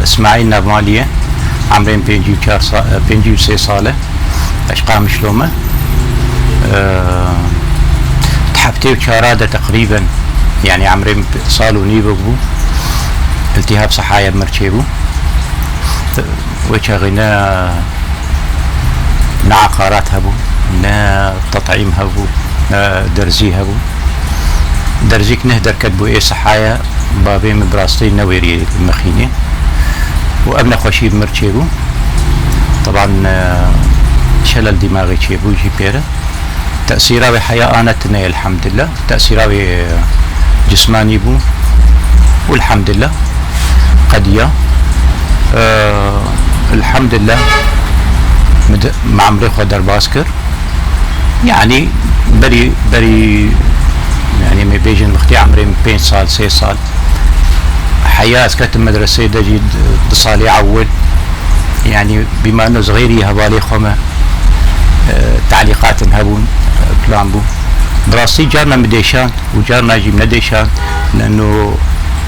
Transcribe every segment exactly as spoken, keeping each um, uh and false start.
Îsmaîl Navmalî ye. Emrê min pêncî û çar sa-, pêncî û sê sal e. Ez ji Qamişlo me. Di heftê û çara de teqrîben, yanî emrê min sal û nîvek bû. Îltîhab sehaya min çêbû. Wê çaxê ne, ne eqarat hebû, ne tet'îm hebû, ne derzî hebû. Derzîk neh derket bû ê sehaya, bavê min bi rastî newêrî mixînê. Û ev nexweşî bi mir çêbû. Teban, e, şelel dîmaxê çêbû jî pê re. Tesîra wê heya ane tune ye, elhamdillah. Tesîra wê cismanî bû. Û elhamdillah qediya. Ee, elhamdillah min di-, min emrê xwe derbas kir. Yanî berî, berî, yanî em ê bêjin wextê emrê min pênc sal, sê sal. Heya ez ketim medreseyê de jî di, di salê ewil. Yanî bîmano ez xeyrî hevalê xwe me, e, talîqatin hebûn, e, plan bû. Bi rastî carna min dêşand û carna jî min nedêşand. Leno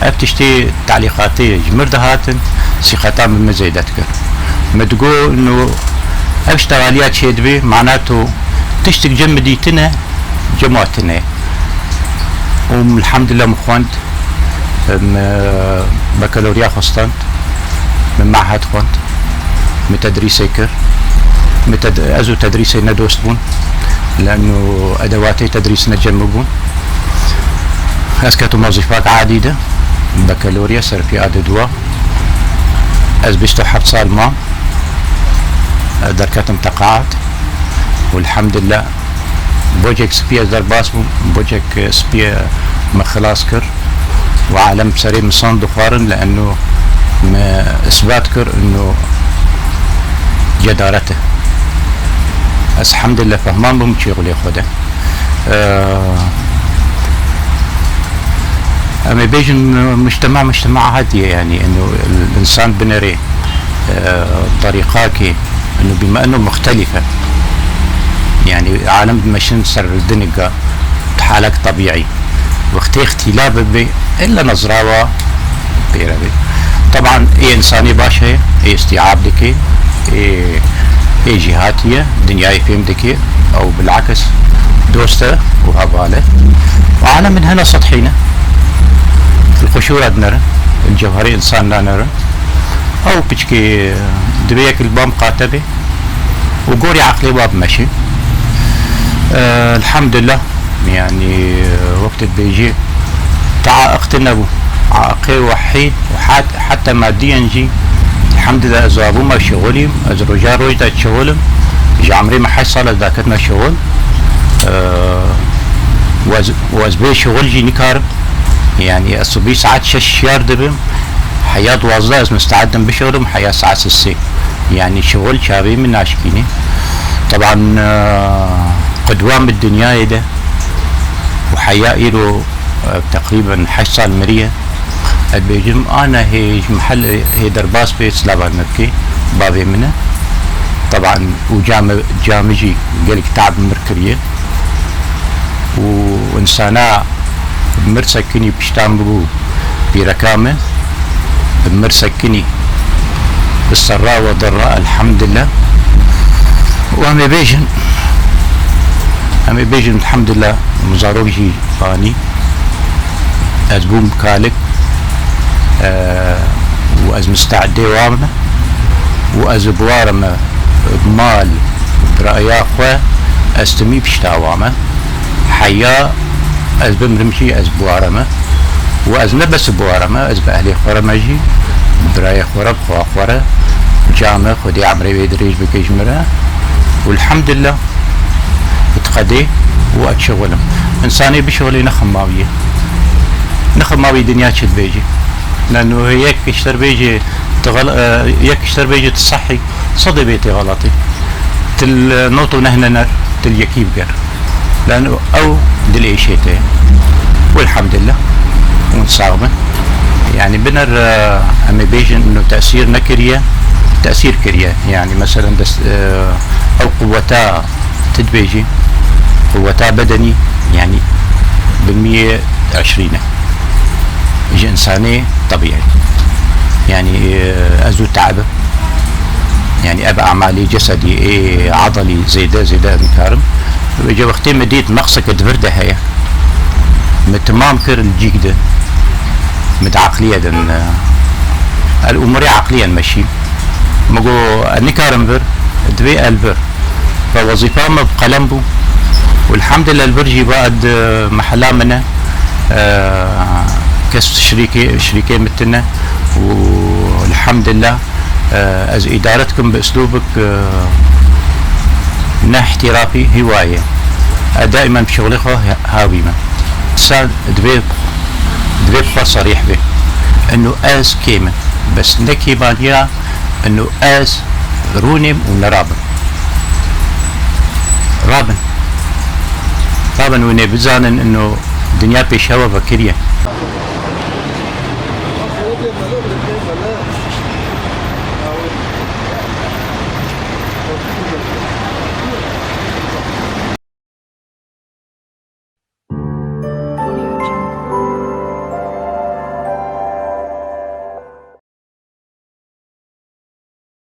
ev tiştê talîqatê ji mir dihatin, sîqetan bi min zêde dikir. Min digot, no, ev ştexaliya çêdibê, mana to tiştik cem min dîtine, cem wa tine. Û elhamdulillah min xwend, min, e, bakalorya xwe stand, min mehed xwend, min tedrîsê kir. Min ted-, ez û tedrîsê ne dost bûn, leno edewatê tedrîs ne cem min bûn. Ez ketim wezîfak adî de, bakalorya serpî adê dua. Ez bîst û heft sal mam, ez derketim teqaat. Û elhamdulillah, bocek spî ez derbas bûm, bocek spî me xilas kir. Û alem bi serê min sand dixwarin, li eno me isbat kir eno cedaret e. Ez elhamdulillah fehman bûm çêxulê xwe de. Ee, em ê bêjin, mujtema, mujtema adiye, yanî, eno, însan binerê, e, terîqakê, eno, bîme eno muxtelife. Yanî, alem dimeşin ser dinika, halek tebîî. Wextê îxtîlaf bibe, illa nezrawa pêre be. Teban, ê însanê baş heye, ê îstîab dike, ê, ê jî hatiye, dinyayê fêm dike, ew bilakis dost e û heval e. Û alem min hene sethî ne. Li quşûra dinerin, li cewherê însan nanerin. Ew piçkê divê yek li ba miqate be û gorî eqlê wa bimeşe. Elhamdulillah. Yanî, wek tu dibêjî, te aiq tune bû. Aiqê wehîd û het-, heta madiyen jî, elhamdulillah, ez abûme şixulîm, ez roja roj de şixulim. Ji emrê me heşt sal ez daketime şixul. Ee, û ez, û ez bê şixul jî nikarim. Yanî, ez sibî saet şeş şiyar dibim. Heya duwazdeh ez musteedim bişixulim, heya saet sê. Yanî şixul çavê min naşkînî. Teban, e, qudwa min dinyayê de û heya îro, e, teqrîben heşt sal miriye. Ez bêjim, ana hê ji mehel hê derbas bê, silava min bikê, bavê min e. Teban û ca min, ca min jî gelek tab mir kiriye. Û însana mir sekinî piştan bibû pîreka min, mir sekinî bi serra we derra, elhamdulillah. Û em ê bêjin, em ê bêjin, elhamdulillah, min zarok jî anî. Ez bûm kalik, e, û ez misteedê wan me. Û ez bi wa re me mal, biraya xwe, ez timî pişta wa me. Heya ez bimrim jî ez bi wa re me. Û ez ne bes bi wa re me, ez bi ehlê xwe re me jî, bi birayê xwe re, bi xwa xwe re, ca me, Xwedê emrê wê dirêj bike ji min re. Û elhamdulillah, bi diqedê û ez şixulim. Însanê bişixulê ne xemawî ye. Ne xemawî dinya çi dibêjî. Leno yek ji te re bêjê, tu xel-, e, yek ji te re bêjê tu sehî, sedê bê tê xeletî. Tu li not û neh nener, tu li yekî biger. Leno ew dilê êşê te ye. Welhamdulillah. Hûn sax bin. Yanî biner, e, em ê bêjin, ino tesîr nekiriye, tesîr kiriye. Yanî meselen dest, e, ew quweta tu dibêjî, quweta bedenî, yanî bi miyê eşrîn e. Ji însanê tebîî. Yanî, e, ez û te'bim. Yanî, ev emalê cesedî, ê adalî zêde, zêde ez nikarim. Vêce wextê min dît neqseke di vir de heye. Min temam kir li cîk de. Min di eqliye din, e, el umurê eqliyen meşî. Min got, ez nikarim vir, divê el vir. Ve wezîfa me bi qelem bû. Û elhamdülillah li vir jî va ed, e, mehela min e. E, kes şirîkê, şirîkê min tine. Û elhamdülillah, e, ez îdare dikim bi uslûbik, e, ne îhtîrafî, hîwaye. Ez daîmen bi şixulê xwe hawî me. Dîsa divê, divê bi xwe serîh bê. Eno ez kêm im. Bes ne kêmaniya eno ez rûnêm û nerabim. Rabin. Rabin û nê bizanin eno dinya pêşewa vekiriye.